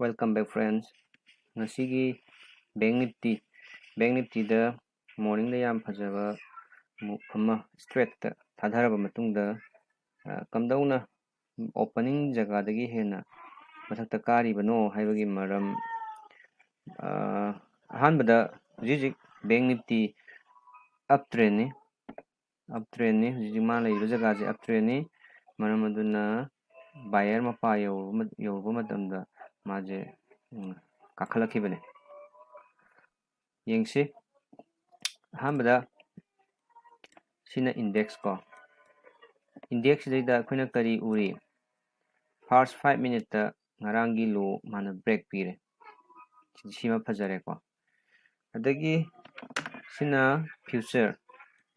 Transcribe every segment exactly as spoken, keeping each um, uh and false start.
Welcome back, friends. ꯉꯁꯤꯒꯤ Bank Nifty, Bank Niftyꯗ morningꯗ ꯌꯥꯝ ꯐꯖꯕ move ꯑꯃ straightꯇ ꯊꯥꯗꯔꯕ ꯃꯇꯨꯡꯗ, ꯑ, ꯀꯝꯗꯧꯅ opening ꯖꯒꯥꯗꯒꯤ ꯍꯦꯟꯅ ꯃꯊꯛꯇ ꯀꯥꯔꯤꯕꯅꯣ ꯍꯥꯏꯕꯒꯤ ꯃꯔꯝ, ꯑ, ꯑꯍꯥꯟꯕꯗ ꯍꯧꯖꯤꯛ ꯍꯧꯖꯤꯛ Bank Nifty up trendꯅꯤ, up trendꯅꯤ꯫ ꯍꯧꯖꯤꯛ ꯍꯧꯖꯤꯛ ꯃꯥ ꯂꯩꯔꯤꯕ ꯖꯒꯥꯁꯦ up trendꯅꯤ꯫ ꯃꯔꯝ ꯑꯗꯨꯅ buyer ꯃꯄꯥ ꯌꯧꯔꯨꯕ ꯃ-, ꯌꯧꯔꯨꯕ ꯃꯇꯝꯗ ꯃꯥꯁꯦ, ꯎꯝ, ꯀꯥꯈꯠꯂꯛꯈꯤꯕꯅꯦ꯫ ꯌꯦꯡꯁꯤ꯫ ꯑꯍꯥꯟꯕꯗ ꯁꯤꯅ index ꯀꯣ꯫ Index ꯁꯤꯗꯩꯗ ꯑꯩꯈꯣꯏꯅ ꯀꯔꯤ ꯎꯔꯤ? First five minuteꯇ ꯉꯔꯥꯡꯒꯤ low ꯃꯥꯅ break ꯄꯤꯔꯦ꯫ ꯁꯤꯃ ꯐꯖꯔꯦꯀꯣ꯫ ꯑꯗꯒꯤ ꯁꯤꯅ future꯫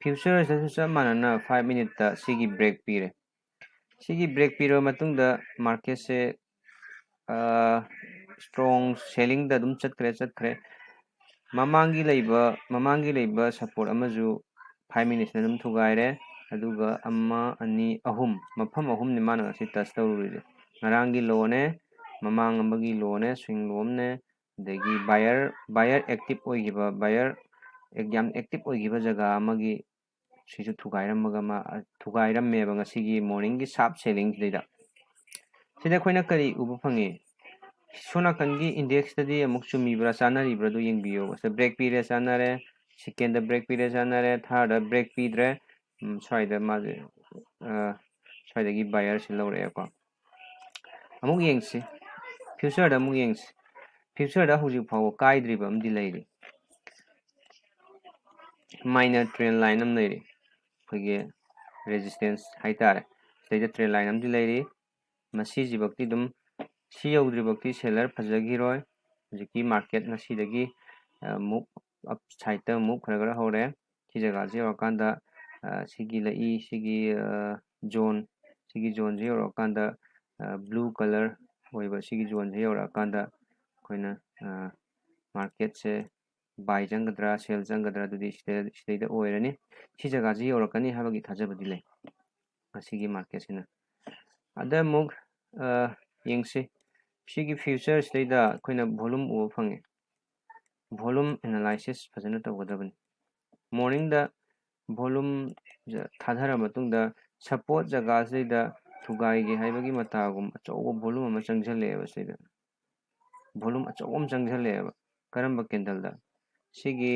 Future ꯁꯤꯗꯁꯨ ꯆꯞ ꯃꯥꯟꯅꯅ five minuteꯇ ꯁꯤꯒꯤ break ꯄꯤꯔꯦ꯫ ꯁꯤꯒꯤ break ꯄꯤꯔꯕ ꯃꯇꯨꯡꯗ marketꯁꯦ, ꯑ, strong sellingꯗ ꯑꯗꯨꯝ ꯆꯠꯈ꯭ꯔꯦ, ꯆꯠꯈ꯭ꯔꯦ꯫ ꯃꯃꯥꯡꯒꯤ ꯂꯩꯕ, ꯃꯃꯥꯡꯒꯤ ꯂꯩꯕ support ꯑꯃꯁꯨ five minutesꯅ ꯑꯗꯨꯝ ꯊꯨꯒꯥꯏꯔꯦ꯫ ꯑꯗꯨꯒ ꯑꯃ, ꯑꯅꯤ, ꯑꯍꯨꯝ, ꯃꯐꯝ ꯑꯍꯨꯝꯅꯤ ꯃꯥꯅ ꯉꯁꯤ touch ꯇꯧꯔꯨꯔꯤꯁꯦ꯫ ꯉꯔꯥꯡꯒꯤ lowꯅꯦ, ꯃꯃꯥꯡ ꯑꯃꯒꯤ lowꯅꯦ, swing low ꯑꯃꯅꯦ, ꯑꯗꯒꯤ buyer, buyer active ꯑꯣꯏꯈꯤꯕ, buyer ꯌꯥꯝ active ꯑꯣꯏꯈꯤꯕ ꯖꯒꯥ ꯑꯃꯒꯤ ꯁꯤꯁꯨ ꯊꯨꯒꯥꯏꯔꯝꯃꯒ ꯃꯥ, ꯊꯨꯒꯥꯏꯔꯝꯃꯦꯕ ꯉꯁꯤꯒꯤ morningꯒꯤ sharp sellingꯁꯤꯗꯩꯗ꯫ ꯁꯤꯗ ꯑꯩꯈꯣꯏꯅ ꯀꯔꯤ ꯎꯕ ꯐꯪꯉꯤ? ꯁꯣꯝ ꯅꯥꯀꯟꯒꯤ indexꯇꯗꯤ ꯑꯃꯨꯛ ꯆꯨꯝꯃꯤꯕ꯭ꯔꯥ, ꯆꯥꯟꯅꯔꯤꯕ꯭ꯔꯥ ꯑꯗꯨ ꯌꯦꯡꯕꯤꯌꯣ꯫ ꯁꯤꯗ break ꯄꯤꯔꯦ, ꯆꯥꯟꯅꯔꯦ꯫ Secondꯗ break ꯄꯤꯔꯦ, ꯆꯥꯟꯅꯔꯦ꯫ Thirdꯗ break ꯄꯤꯗ꯭ꯔꯦ꯫ ꯎꯝ, ꯁ꯭ꯋꯥꯏꯗ ꯃꯥꯁꯦ, ꯑ, ꯁ꯭ꯋꯥꯏꯗꯒꯤ buyerꯁꯦ ꯂꯧꯔꯛꯑꯦꯀꯣ꯫ ꯑꯃꯨꯛ ꯌꯦꯡꯁꯤ, futureꯗ ꯑꯃꯨꯛ ꯌꯦꯡꯁꯤ꯫ Futureꯗ ꯍꯧꯖꯤꯛ ꯐꯥꯎꯕ ꯀꯥꯏꯗ꯭ꯔꯤꯕ ꯑꯃꯗꯤ ꯂꯩꯔꯤ꯫ Minor trend line ꯑꯃ ꯂꯩꯔꯤ, ꯑꯩꯈꯣꯏꯒꯤ resistance ꯍꯥꯏꯇꯥꯔꯦ꯫ ꯁꯤꯗꯩꯗ trend line ꯑꯃꯗꯤ ꯂꯩꯔꯤ꯫ ꯃꯁꯤꯁꯤꯐꯧꯗꯤ ꯑꯗꯨꯝ, ꯁꯤ ꯌꯧꯗ꯭ꯔꯤꯐꯧꯗꯤ seller ꯐꯖꯈꯤꯔꯣꯏ꯫ ꯍꯧꯖꯤꯛꯀꯤ market ꯉꯁꯤꯗꯒꯤ, ꯑ, move upsideꯇ move ꯈꯔ ꯈꯔ ꯍꯧꯔꯦ꯫ ꯁꯤ ꯖꯒꯥꯁꯤ ꯌꯧꯔꯀꯥꯟꯗ, ꯑ, ꯁꯤꯒꯤ ꯂꯩꯏ, ꯁꯤꯒꯤ, ꯑ, zone, ꯁꯤꯒꯤ zoneꯁꯤ ꯌꯧꯔꯛꯑꯀꯥꯟꯗ, ꯑ, blue colour ꯑꯣꯏꯕ ꯁꯤꯒꯤ zoneꯁꯤ ꯌꯧꯔꯛꯑꯀꯥꯟꯗ ꯑꯩꯈꯣꯏꯅ, ꯑ, marketꯁꯦ buy ꯆꯪꯒꯗ꯭ꯔꯥ, sell ꯆꯪꯒꯗ꯭ꯔꯥ, ꯑꯗꯨꯗꯤ ꯁꯤꯗ, ꯁꯤꯗꯩꯗ ꯑꯣꯏꯔꯅꯤ꯫ ꯁꯤ ꯖꯒꯥꯁꯤ ꯌꯧꯔꯛꯀꯅꯤ ꯍꯥꯏꯕꯒꯤ ꯊꯥꯖꯕꯗꯤ ꯂꯩ ꯉꯁꯤꯒꯤ marketꯁꯤꯅ꯫ ꯑꯗ ꯑꯃꯨꯛ, ꯑ, ꯌꯦꯡꯁꯤ꯫ ꯁꯤꯒꯤ ꯐ꯭ꯌꯨꯆꯔꯁꯤꯗꯩꯗ ꯑꯩꯈꯣꯏꯅ ꯚꯣꯂꯨꯝ ꯎꯕ ꯐꯪꯉꯦ꯫ ꯚꯣꯂꯨꯝ ꯑꯦꯅꯥꯂꯥꯏꯁꯤꯁ ꯐꯖꯅ ꯇꯧꯒꯗꯕꯅꯤ꯫ ꯃꯣꯔꯅꯤꯡꯗ ꯚꯣꯂꯨꯝ ꯊꯥꯊꯔ ꯃꯇꯨꯡꯗ ꯁꯄꯣꯔꯠ ꯖꯒꯥꯁꯤꯗꯩꯗ ꯊꯨꯒꯥꯏꯒꯦ ꯍꯥꯏꯕꯒꯤ ꯃꯇꯥꯒꯨꯝ ꯑꯆꯧꯕ ꯚꯣꯂꯨꯝ ꯑꯃ ꯆꯪꯁꯤꯜꯂꯛꯑꯦꯕ꯫ ꯁꯤꯗ ꯚꯣꯂꯨꯝ ꯑꯆꯧꯕ ꯑꯃ ꯆꯪꯁꯤꯜꯂꯛꯑꯦꯕ꯫ ꯀꯔꯝꯕ ꯀꯦꯟꯗꯜꯗ? ꯁꯤꯒꯤ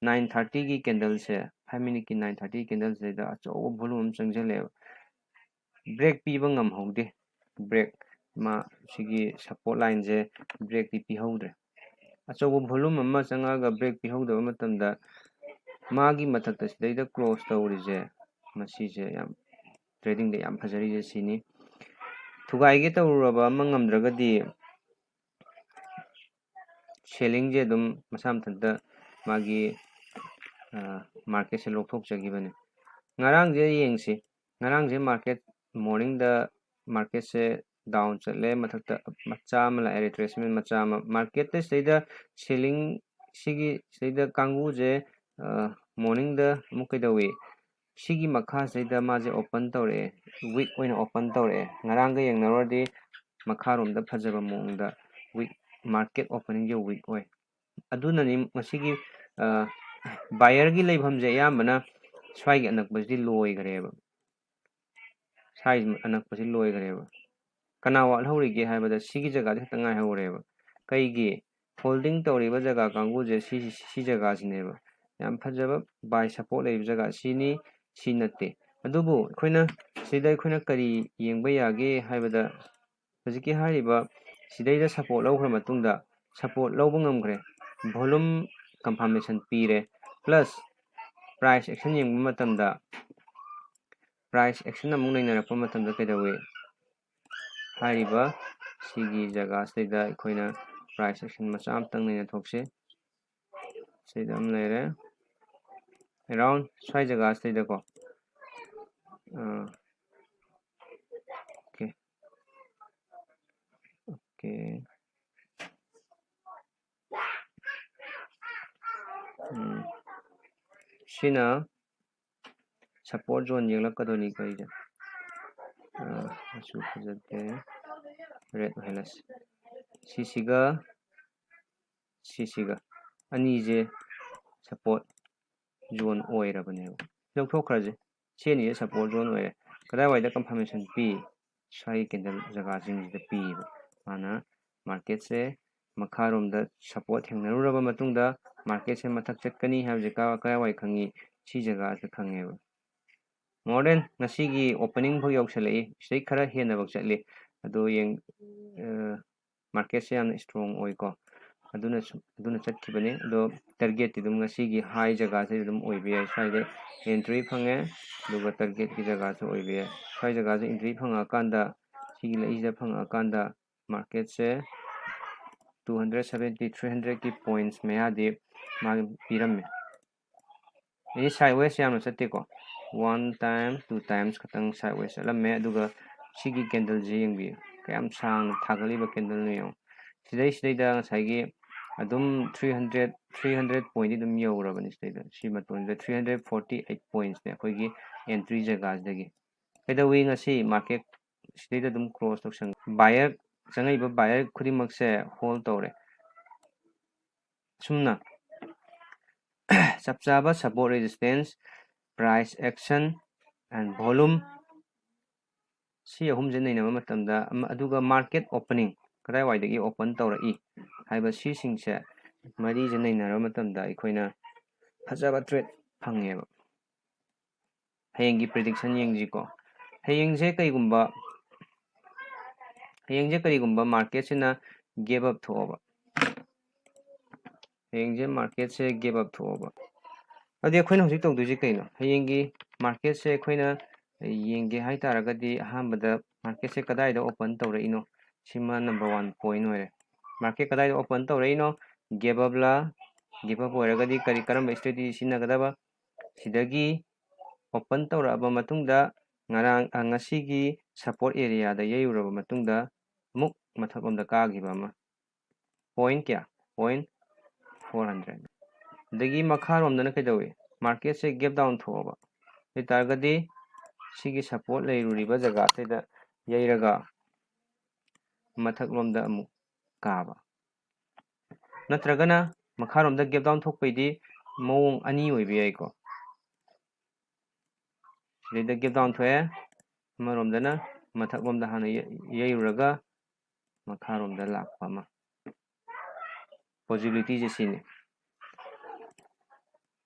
ꯅꯥꯏꯟ ꯊꯥꯔꯇꯤꯒꯤ ꯀꯦꯟꯗꯜꯁꯦ, ꯐꯥꯏꯚ ꯃꯤꯅꯤꯠꯀꯤ ꯅꯥꯏꯟ ꯊꯥꯔꯇꯤꯒꯤ ꯀꯦꯟꯗꯜꯁꯤꯗꯩꯗ ꯑꯆꯧꯕ ꯚꯣꯂꯨꯝ ꯑꯃ ꯆꯪꯁꯤꯜꯂꯛꯑꯦꯕ꯫ ꯕ꯭ꯔꯦꯛ ꯄꯤꯕ ꯉꯝꯍꯧꯗꯦ꯫ ꯕ꯭ꯔꯦꯛ ꯃꯥ ꯁꯤꯒꯤ ꯁꯄꯣꯔꯠ ꯂꯥꯏꯟꯁꯦ ꯕ꯭ꯔꯦꯛꯇꯤ ꯄꯤꯍꯧꯗ꯭ꯔꯦ꯫ ꯑꯆꯧꯕ ꯚꯣꯂꯨꯝ ꯑꯃ ꯆꯪꯉꯛꯑꯒ ꯕ꯭ꯔꯦꯛ ꯄꯤꯍꯧꯗꯕ ꯃꯇꯝꯗ ꯃꯥꯒꯤ ꯃꯊꯛꯇ ꯁꯤꯗꯩꯗ ꯀ꯭ꯂꯣꯖ ꯇꯧꯔꯤꯁꯦ, ꯃꯁꯤꯁꯦ ꯌꯥꯝ ꯇ꯭ꯔꯦꯗꯤꯡꯗ ꯌꯥꯝ ꯐꯖꯔꯤꯁꯦ ꯁꯤꯅꯤ꯫ ꯊꯨꯒꯥꯏꯒꯦ ꯇꯧꯔꯨꯔꯕ ꯑꯃ ꯉꯝꯗ꯭ꯔꯒꯗꯤ ꯁꯦꯂꯤꯡꯁꯦ ꯑꯗꯨꯝ ꯃꯁꯥ ꯃꯊꯟꯇ ꯃꯥꯒꯤ ꯃꯥꯔꯀꯦꯠꯁꯦ ꯂꯧꯊꯣꯛꯆꯈꯤꯕꯅꯦ꯫ ꯉꯔꯥꯡꯁꯦ ꯌꯦꯡꯁꯤ꯫ ꯉꯔꯥꯡꯁꯦ ꯃꯥꯔꯀꯦꯠ, ꯃꯣꯔꯅꯤꯡꯗ ꯃꯥꯔꯀꯦꯠꯁꯦ ꯗꯥꯎꯟ ꯆꯠꯂꯦ꯫ ꯃꯊꯛꯇ ꯃꯆꯥ ꯑꯃ ꯂꯥꯛꯑꯦ, ꯔꯤꯇ꯭ꯔꯦꯁꯃꯦꯟ ꯃꯆꯥ ꯑꯃ꯫ ꯃꯥꯔꯀꯦꯠꯇ ꯁꯤꯗꯩꯗ ꯁꯦꯂꯤꯡ, ꯁꯤꯒꯤ ꯁꯤꯗꯩꯗ ꯀꯥꯡꯕꯨꯁꯦ ꯃꯣꯔꯅꯤꯡꯗ ꯑꯃꯨꯛ ꯀꯩꯗꯧꯏ? ꯁꯤꯒꯤ ꯃꯈꯥꯁꯤꯗꯩꯗ ꯃꯥꯁꯦ ꯑꯣꯄꯟ ꯇꯧꯔꯛꯑꯦ, ꯋꯤꯛ ꯑꯣꯏꯅ ꯑꯣꯄꯟ ꯇꯧꯔꯛꯑꯦ꯫ ꯉꯔꯥꯡꯒ ꯌꯦꯡꯅꯔꯨꯔꯗꯤ ꯃꯈꯥꯔꯣꯝꯗ ꯐꯖꯕ ꯃꯑꯣꯡꯗ ꯋꯤꯛ, ꯃꯥꯔꯀꯦꯠ ꯑꯣꯄꯅꯤꯡꯁꯦ ꯋꯤꯛ ꯑꯣꯏ꯫ ꯑꯗꯨꯅꯅꯤ ꯉꯁꯤꯒꯤ ꯕꯥꯌꯔꯒꯤ ꯂꯩꯐꯝꯁꯦ ꯑꯌꯥꯝꯕꯅ ꯁ꯭ꯋꯥꯏꯒꯤ ꯑꯅꯛꯄꯁꯤꯗꯤ ꯂꯣꯏꯈ꯭ꯔꯦꯕ꯫ ꯁ꯭ꯋꯥꯏ ꯑꯅꯛꯄꯁꯤ ꯂꯣꯏꯈ꯭ꯔꯦꯕ꯫ ꯀꯅꯥ ꯋꯥꯠꯍꯧꯔꯤꯒꯦ ꯍꯥꯏꯕꯗ ꯁꯤꯒꯤ ꯖꯒꯥꯁꯤ ꯈꯛꯇ ꯉꯥꯏꯍꯧꯔꯦꯕ꯫ ꯀꯩꯒꯤ? ꯍꯣꯜꯗꯤꯡ ꯇꯧꯔꯤꯕ ꯖꯒꯥ ꯀꯥꯡꯕꯨꯁꯦ ꯁꯤ, ꯁꯤ ꯖꯒꯥꯁꯤꯅꯦꯕ꯫ ꯌꯥꯝ ꯐꯖꯕ ꯕꯥꯏ ꯁꯄꯣꯔꯠ ꯂꯩꯕ ꯖꯒꯥ ꯁꯤꯅꯤ, ꯁꯤ ꯅꯠꯇꯦ꯫ ꯑꯗꯨꯕꯨ ꯑꯩꯈꯣꯏꯅ ꯁꯤꯗ ꯑꯩꯈꯣꯏꯅ ꯀꯔꯤ ꯌꯦꯡꯕ ꯌꯥꯒꯦ ꯍꯥꯏꯕꯗ, ꯍꯧꯖꯤꯛꯀꯤ ꯍꯥꯏꯔꯤꯕ ꯁꯤꯗꯩꯗ ꯁꯄꯣꯔꯠ ꯂꯧꯈ꯭ꯔ ꯃꯇꯨꯡꯗ, ꯁꯄꯣꯔꯠ ꯂꯧꯕ ꯉꯝꯈ꯭ꯔꯦ, ꯚꯣꯂꯨꯝ ꯀꯟꯐꯥꯔꯃꯦꯁꯟ ꯄꯤꯔꯦ, ꯄ꯭ꯂꯁ ꯄ꯭ꯔꯥꯏꯁ ꯑꯦꯛꯁꯟ ꯌꯦꯡꯕ ꯃꯇꯝꯗ, ꯄ꯭ꯔꯥꯏꯁ ꯑꯦꯛꯁꯟ ꯑꯃꯨꯛ ꯅꯩꯅꯔꯛꯄ ꯃꯇꯝꯗ ꯀꯩꯗꯧꯏ? ꯍꯥꯏꯔꯤꯕ ꯁꯤꯒꯤ ꯖꯒꯥꯁꯤꯗꯩꯗ ꯑꯩꯈꯣꯏꯅ ꯄ꯭ꯔꯥꯏꯁ ꯑꯦꯛꯁꯟ ꯃꯆꯥ ꯑꯃꯇꯪ ꯅꯩꯅꯊꯣꯛꯁꯤ꯫ ꯁꯤꯗ ꯑꯃ ꯂꯩꯔꯦ, ꯑꯦꯔꯥꯎꯟ ꯁ꯭ꯋꯥꯏ ꯖꯒꯥꯁꯤꯗꯩꯗꯀꯣ꯫ ꯑꯥ, ꯑꯣꯀꯦ, ꯑꯣꯀꯦ꯫ ꯎꯝ, ꯁꯤꯅ ꯁꯄꯣꯔꯠ ꯖꯣꯟ ꯌꯦꯡꯂꯛꯀꯗꯣꯏꯅꯤꯀꯣ ꯑꯩꯁꯦ꯫ ꯑꯥ, ꯃꯆꯨ ꯐꯖꯗꯦ꯫ red ꯑꯣꯏꯍꯜꯂꯁꯤ꯫ ꯁꯤꯁꯤꯒ ꯁꯤꯁꯤꯒ ꯑꯅꯤꯁꯦ support zone ꯑꯣꯏꯔꯕꯅꯦꯕ꯫ ꯂꯧꯊꯣꯛꯈ꯭ꯔꯁꯦ꯫ ꯁꯤ ꯑꯅꯤꯁꯦ support zone ꯑꯣꯏꯔꯦ꯫ ꯀꯗꯥꯏꯋꯥꯏꯗ confirmation ꯄꯤ? ꯁ꯭ꯋꯥꯏ candle ꯖꯒꯥꯁꯤꯡꯁꯤꯗ ꯄꯤꯌꯦꯕ꯫ ꯃꯥꯅ marketꯁꯦ ꯃꯈꯥꯔꯣꯝꯗ support ꯊꯦꯡꯅꯔꯨꯔꯕ ꯃꯇꯨꯡꯗ marketꯁꯦ ꯃꯊꯛ ꯆꯠꯀꯅꯤ ꯍꯥꯏꯕꯁꯦ ꯀ-, ꯀꯗꯥꯏꯋꯥꯏ ꯈꯪꯉꯤ? ꯁꯤ ꯖꯒꯥꯁꯤꯗ ꯈꯪꯉꯦꯕ꯫ More than ꯉꯁꯤꯒꯤ opening ꯐꯥꯎ ꯌꯧꯁꯜꯂꯛꯏ, ꯁꯤꯗꯩ ꯈꯔ ꯍꯦꯟꯅꯐꯥꯎ ꯆꯠꯂꯤ꯫ ꯑꯗꯣ ꯌꯦꯡ-, ꯑ, marketꯁꯦ ꯌꯥꯝꯅ strong ꯑꯣꯏꯀꯣ, ꯑꯗꯨꯅꯁꯨ, ꯑꯗꯨꯅ ꯆꯠꯈꯤꯕꯅꯤ꯫ ꯑꯗꯣ targetꯇꯤ ꯑꯗꯨꯝ ꯉꯁꯤꯒꯤ high ꯖꯒꯥꯁꯤꯗ ꯑꯗꯨꯝ ꯑꯣꯏꯕ ꯌꯥꯏ꯫ ꯁ꯭ꯋꯥꯏꯗ entry ꯐꯪꯉꯦ, ꯑꯗꯨꯒ targetꯀꯤ ꯖꯒꯥꯁꯨ ꯑꯣꯏꯕ ꯌꯥꯏ꯫ ꯁ꯭ꯋꯥꯏ ꯖꯒꯥꯁꯦ entry ꯐꯪꯉꯛꯑꯀꯥꯟꯗ, ꯁꯤꯒꯤ ꯂꯩꯁꯤꯗ ꯐꯪꯉꯛꯑꯀꯥꯟꯗ marketꯁꯦ two hundred seventy, three hundredꯀꯤ points ꯃꯌꯥꯗꯤ ꯃꯥꯒꯤ ꯄꯤꯔꯝꯃꯦ꯫ ꯑꯩ sideways ꯌꯥꯝꯅ ꯆꯠꯇꯦꯀꯣ, one time, two times ꯈꯛꯇꯪ sideways ꯆꯠꯂꯝꯃꯦ꯫ ꯑꯗꯨꯒ ꯁꯤꯒꯤ candleꯁꯦ ꯌꯦꯡꯕꯤꯌꯨ, ꯀꯌꯥꯝ ꯁꯥꯡꯅ ꯊꯥꯒꯠꯂꯤꯕ candleꯅꯣ ꯌꯦꯡꯉꯨ꯫ ꯁꯤꯗꯩ, ꯁꯤꯗꯩꯗ ꯉꯁꯥꯏꯒꯤ ꯑꯗꯨꯝ three hundred, three hundred pointꯗꯤ ꯑꯗꯨꯝ ꯌꯧꯔꯕꯅꯤ꯫ ꯁꯤꯗꯩꯗ ꯁꯤ ꯃꯇꯣꯟꯁꯤꯗ three hundred forty eight pointsꯅꯦ ꯑꯩꯈꯣꯏꯒꯤ entry ꯖꯒꯥꯁꯤꯗꯒꯤ꯫ ꯀꯩꯗꯧꯋꯤ ꯉꯁꯤ market ꯁꯤꯗꯩꯗ ꯑꯗꯨꯝ close ꯇꯧꯁꯟ-, buyer, ꯆꯪꯉꯛꯏꯕ buyer ꯈꯨꯗꯤꯡꯃꯛꯁꯦ hold ꯇꯧꯔꯦ꯫ ꯑꯁꯨꯝꯅ ꯆꯞ ꯆꯥꯕ support, resistance, price action and volume, ꯁꯤ ꯑꯍꯨꯝꯁꯦ ꯅꯩꯅꯕ ꯃꯇꯝꯗ ꯑꯃ-, ꯑꯗꯨꯒ market opening ꯀꯗꯥꯏꯋꯥꯏꯗꯒꯤ open ꯇꯧꯔꯛꯏ ꯍꯥꯏꯕ ꯁꯤꯁꯤꯡꯁꯦ ꯃꯔꯤꯁꯦ ꯅꯩꯅꯔꯕ ꯃꯇꯝꯗ ꯑꯩꯈꯣꯏꯅ ꯐꯖꯕ trade ꯐꯪꯉꯦꯕ꯫ ꯍꯌꯦꯡꯒꯤ prediction ꯌꯦꯡꯁꯤꯀꯣ꯫ ꯍꯌꯦꯡꯁꯦ ꯀꯩꯒꯨꯝꯕ, ꯍꯌꯦꯡꯁꯦ ꯀꯔꯤꯒꯨꯝꯕ marketꯁꯤꯅ gap up ꯊꯣꯛꯑꯕ, ꯍꯌꯦꯡꯁꯦ marketꯁꯦ gap up ꯊꯣꯛꯑꯕ, ꯑꯗꯨꯗꯤ ꯑꯩꯈꯣꯏꯅ ꯍꯧꯖꯤꯛ ꯇꯧꯗꯣꯏꯁꯦ ꯀꯩꯅꯣ? ꯍꯌꯦꯡꯒꯤ marketꯁꯦ ꯑꯩꯈꯣꯏꯅ ꯌꯦꯡꯒꯦ ꯍꯥꯏ ꯇꯥꯔꯒꯗꯤ ꯑꯍꯥꯟꯕꯗ marketꯁꯦ ꯀꯗꯥꯏꯗ open ꯇꯧꯔꯛꯏꯅꯣ? ꯁꯤꯃ number one point ꯑꯣꯏꯔꯦ꯫ Market ꯀꯗꯥꯏꯗ open ꯇꯧꯔꯛꯏꯅꯣ? Gap upꯂ? Gap up ꯑꯣꯏꯔꯒꯗꯤ ꯀꯔꯤ, ꯀꯔꯝꯕ strategy ꯁꯤꯖꯤꯟꯅꯒꯗꯕ? ꯁꯤꯗꯒꯤ open ꯇꯧꯔꯛꯑꯕ ꯃꯇꯨꯡꯗ ꯉꯔꯥꯡ, ꯑ, ꯉꯁꯤꯒꯤ support areaꯗ ꯌꯩꯔꯨꯔꯕ ꯃꯇꯨꯡꯗ ꯑꯃꯨꯛ ꯃꯊꯛꯂꯣꯝꯗ ꯀꯥꯈꯤꯕ ꯑꯃ, point ꯀꯌꯥ? Point four hundred꯫ ꯑꯗꯒꯤ ꯃꯈꯥꯔꯣꯝꯗꯅ ꯀꯩꯗꯧꯏ? Marketꯁꯦ gap down ꯊꯣꯛꯑꯕ ꯑꯗꯨ ꯑꯣꯏꯇꯥꯔꯒꯗꯤ ꯁꯤꯒꯤ support ꯂꯩꯔꯨꯔꯤꯕ ꯖꯒꯥꯁꯤꯗ ꯌꯩꯔꯒ ꯃꯊꯛꯂꯣꯝꯗ ꯑꯃꯨꯛ ꯀꯥꯕ꯫ ꯅꯠꯇ꯭ꯔꯒꯅ ꯃꯈꯥꯔꯣꯝꯗ gap down ꯊꯣꯛꯄꯩꯗꯤ ꯃꯑꯣꯡ ꯑꯅꯤ ꯑꯣꯏꯕ ꯌꯥꯏꯀꯣ꯫ ꯁꯤꯗꯩꯗ gap down ꯊꯣꯛꯑꯦ, ꯑꯃꯔꯣꯝꯗꯅ ꯃꯊꯛꯂꯣꯝꯗ ꯍꯥꯟꯅ ꯌꯩ- ꯌꯩꯔꯨꯔꯒ ꯃꯈꯥꯔꯣꯝꯗ ꯂꯥꯛꯄ ꯑꯃ꯫ Possibilityꯁꯦ ꯁꯤꯅꯤ꯫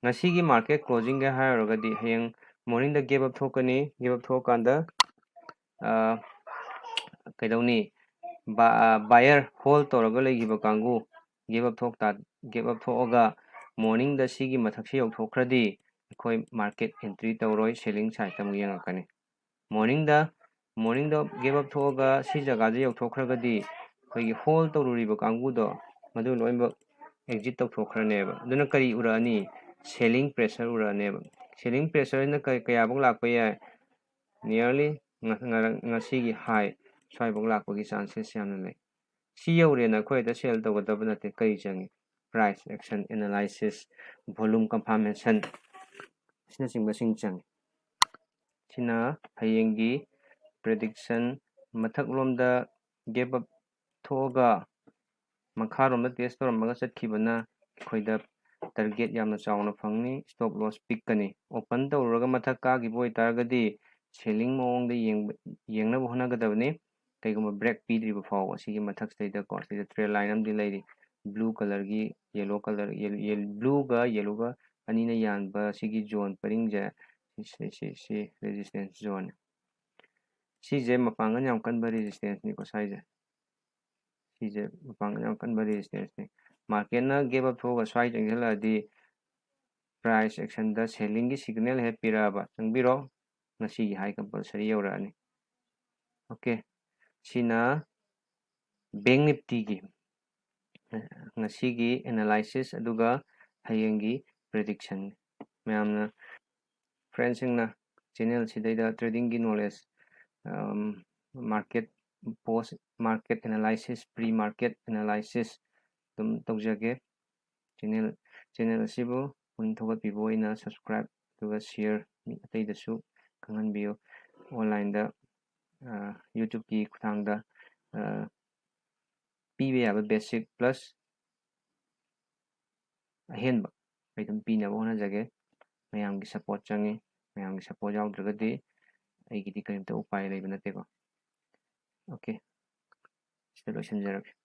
ꯉꯁꯤꯒꯤ market closingꯒ ꯍꯥꯏꯔꯨꯔꯒꯗꯤ ꯍꯌꯦꯡ morningꯗ gap up ꯊꯣꯛꯀꯅꯤ꯫ Gap up ꯊꯣꯛꯑꯀꯥꯟꯗ ꯀꯩꯗꯧꯅꯤ? Buyer hold ꯇꯧꯔꯒ ꯂꯩꯈꯤꯕ ꯀꯥꯡꯕꯨ gap up ꯊꯣꯛ gap up ꯊꯣꯛꯑꯒ morningꯗ ꯁꯤꯒꯤ ꯃꯊꯛꯁꯤ ꯌꯧꯊꯣꯛꯈ꯭ꯔꯗꯤ ꯑꯩꯈꯣꯏ market entry ꯇꯧꯔꯣꯏ, selling sideꯇ ꯑꯃꯨꯛ ꯌꯦꯡꯉꯛꯀꯅꯤ꯫ Morningꯗ morningꯗ gap up ꯊꯣꯛꯑꯒ ꯁꯤ ꯖꯒꯥꯁꯦ ꯌꯧꯊꯣꯛꯈ꯭ꯔꯒꯗꯤ ꯑꯩꯈꯣꯏꯒꯤ hold ꯇꯧꯔꯨꯔꯤꯕ ꯀꯥꯡꯕꯨꯗꯣ ꯃꯗꯨ ꯂꯣꯏꯅꯃꯛ exit ꯇꯧꯊꯣꯛꯈ꯭ꯔꯅꯦꯕ꯫ ꯑꯗꯨꯅ ꯀꯔꯤ ꯎꯔꯛꯑꯅꯤ? Selling pressure ꯎꯔꯛꯑꯅꯦꯕ꯫ Selling pressureꯅ ꯀꯌꯥꯐꯧ ꯂꯥꯛꯄ ꯌꯥꯏ? Nearly ꯉꯁꯤꯒꯤ high ꯁ꯭ꯋꯥꯏꯐꯧ ꯂꯥꯛꯄꯒꯤ chances ꯌꯥꯝꯅ ꯂꯩ꯫ ꯁꯤ ꯌꯧꯔꯦꯅ ꯑꯩꯈꯣꯏ ꯍꯦꯛꯇ sell ꯇꯧꯒꯗꯕ ꯅꯠꯇꯦ꯫ ꯀꯔꯤ ꯆꯪꯉꯤ? Price action analysis, volume confirmation ꯑꯁꯤꯅꯆꯤꯡꯕꯁꯤꯡ ꯆꯪꯉꯤ꯫ ꯁꯤꯅ ꯍꯌꯦꯡꯒꯤ prediction꯫ ꯃꯊꯛꯂꯣꯝꯗ gap up ꯊꯣꯛꯑꯒ ꯃꯈꯥꯔꯣꯝꯗ test ꯇꯧꯔꯝꯃꯒ ꯆꯠꯈꯤꯕꯅ ꯑꯩꯈꯣꯏꯗ target ꯌꯥꯝꯅ ꯆꯥꯎꯅ ꯐꯪꯅꯤ, stop loss ꯄꯤꯛꯀꯅꯤ꯫ Open ꯇꯧꯔꯨꯔꯒ ꯃꯊꯛ ꯀꯥꯈꯤꯕ ꯑꯣꯏꯇꯥꯔꯒꯗꯤ selling ꯃꯑꯣꯡꯗ ꯌꯦꯡꯕ- ꯌꯦꯡꯅꯕ ꯍꯣꯠꯅꯒꯗꯕꯅꯤ꯫ ꯀꯩꯒꯨꯝꯕ break ꯄꯤꯗ꯭ꯔꯤꯕ ꯐꯥꯎꯕ ꯁꯤꯒꯤ ꯃꯊꯛꯁꯤꯗꯩꯗꯀꯣ, ꯁꯤꯗ trend line ꯑꯃꯗꯤ ꯂꯩꯔꯤ, blue colourꯒꯤ, yellow colour, blueꯒ yellowꯒ ꯑꯅꯤꯅ ꯌꯥꯟꯕ ꯁꯤꯒꯤ zone ꯄꯔꯤꯡꯁꯦ, ꯁꯤ- ꯁꯤ- ꯁꯤ resistance zoneꯅꯤ꯫ ꯁꯤꯁꯦ ꯃꯄꯥꯡꯒꯜ ꯌꯥꯝ ꯀꯟꯕ resistanceꯅꯤꯀꯣ ꯁ꯭ꯋꯥꯏꯁꯦ꯫ ꯁꯤꯁꯦ ꯃꯄꯥꯡꯒꯜ ꯌꯥꯝ ꯀꯟꯕ resistanceꯅꯤ꯫ Marketꯅ gap up ꯊꯣꯛꯑꯒ ꯁ꯭ꯋꯥꯏ ꯆꯪꯁꯤꯜꯂꯛꯑꯗꯤ price actionꯗ sellingꯒꯤ signal ꯍꯦꯛ ꯄꯤꯔꯛꯑꯕ, ꯆꯪꯕꯤꯔꯣ, ꯉꯁꯤꯒꯤ high compulsory ꯌꯧꯔꯛꯑꯅꯤ꯫ Okay, ꯁꯤꯅ Bank Niftyꯒꯤ ꯉꯁꯤꯒꯤ analysis ꯑꯗꯨꯒ ꯍꯌꯦꯡꯒꯤ prediction꯫ ꯃꯌꯥꯝꯅ friendsꯁꯤꯡꯅ channelꯁꯤꯗꯩꯗ tradingꯒꯤ knowledge, market post, market analysis, pre market analysis ꯑꯗꯨꯝ ꯇꯧꯖꯒꯦ꯫ Channel channel ꯑꯁꯤꯕꯨ ꯄꯨꯛꯅꯤꯡ ꯊꯧꯒꯠꯄꯤꯕ ꯑꯣꯏꯅ subscribe ꯑꯗꯨꯒ share ꯃꯤ ꯑꯇꯩꯗꯁꯨ ꯈꯪꯍꯟꯕꯤꯌꯨ꯫ Onlineꯗ YouTubeꯀꯤ ꯈꯨꯠꯊꯥꯡꯗ ꯄꯤꯕ ꯌꯥꯕ basic plus ꯑꯍꯦꯟꯕ ꯑꯩ ꯑꯗꯨꯝ ꯄꯤꯅꯕ ꯍꯣꯠꯅꯖꯒꯦ꯫ ꯃꯌꯥꯝꯒꯤ support ꯆꯪꯉꯤ꯫ ꯃꯌꯥꯝꯒꯤ support ꯌꯥꯎꯗ꯭ꯔꯒꯗꯤ ꯑꯩꯒꯤꯗꯤ ꯀꯔꯤꯝꯇ ꯎꯄꯥꯏ ꯂꯩꯕ ꯅꯠꯇꯦꯀꯣ꯫ Okay, ꯁꯤꯗ ꯂꯣꯏꯁꯤꯟꯖꯔꯒꯦ꯫